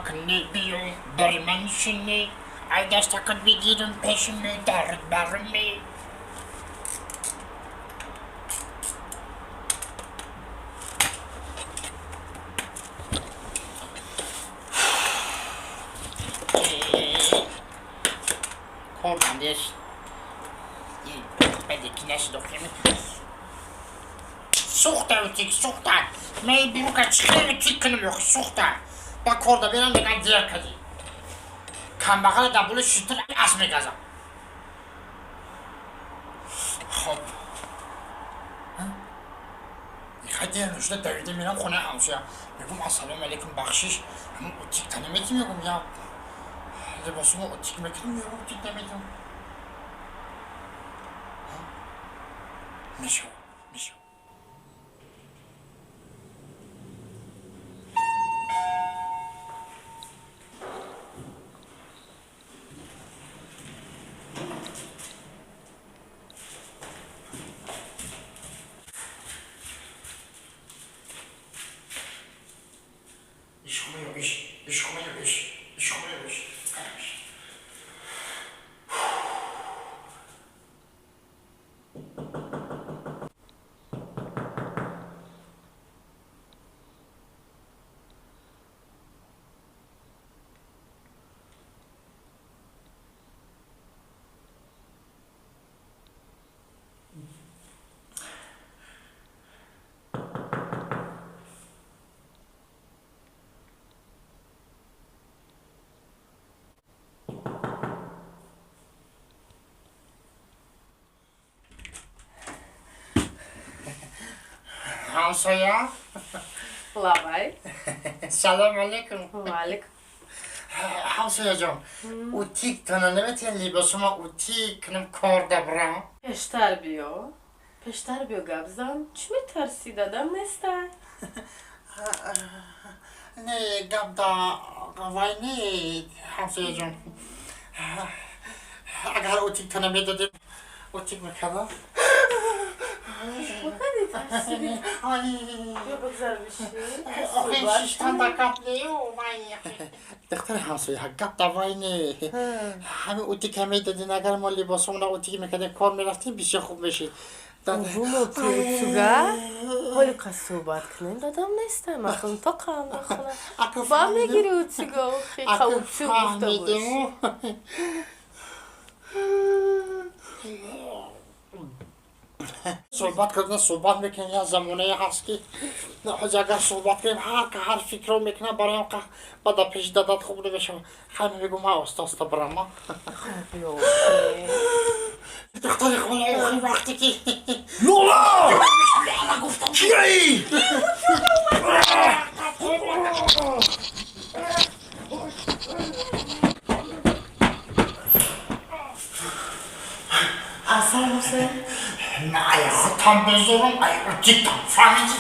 Акни биё, бари ман шини, ай дастакат бигирам, пешими дард барми. Кор бандеш сӯхта, утик сӯхта. Ман бирука чӣ утик кунам? Охи сӯхта, ба корда берам, меган дер кардӣ. Камбағала дар болои шутур асп мегазам. Хоб, ихай дер нашуда давида мерам хонаи ҳамсоя, мегӯм: «Ассалому алайкум, бахшиш, ҳамн утик та наметӣ?» Мегӯм: «Я либосумо утик мекунам». Мегӯм: «Утик наметам». Мешавад, мешавад. Иш, иш, иш, иш, иш. Ҳамсоя. Лабай. Салом алейкум. Ваалейкум. Ҳамсояҷон, утик тона наметиҳен, либосума утик кунам, кор дабрам? Пештар биё, пештар биё, гап зан. Чӣ метарсӣ? Дадам нестай. Не, гап да вай не, ҳамсояҷон, агар утик тона медодем, утик мекардам. Кади тарсидӣ? Биё, бигзар, бишин. Охи, шиштан да гап нею вай, духтари ҳамсоя, гап да вай не, ҳамин утика медодин, агар мо либосомона утик мекардем, кор мерафтем, бисёр хуб мешид. Туга ҳоли қа суҳбат кунем, дадам нестай, махун тоқам бахона ба мегири утюга. Охи, қа утюг гуфта бош. Суҳбат кардан, суҳбат мекунем. Як замонае ҳаст, ки ҳози агар суҳбат кунем, ҳар ка ҳар фикрро мекунад, бароям ба дар пеши дадат хуб намешавад. Хай, мегӯм, ман оста оста барама. Духтари хола, охи, вақте ки Лола! Гуфтам. Кияи? Асал Ҳусайн. Ай, худтам безорам, ай утиктам, фаҳмидӣ?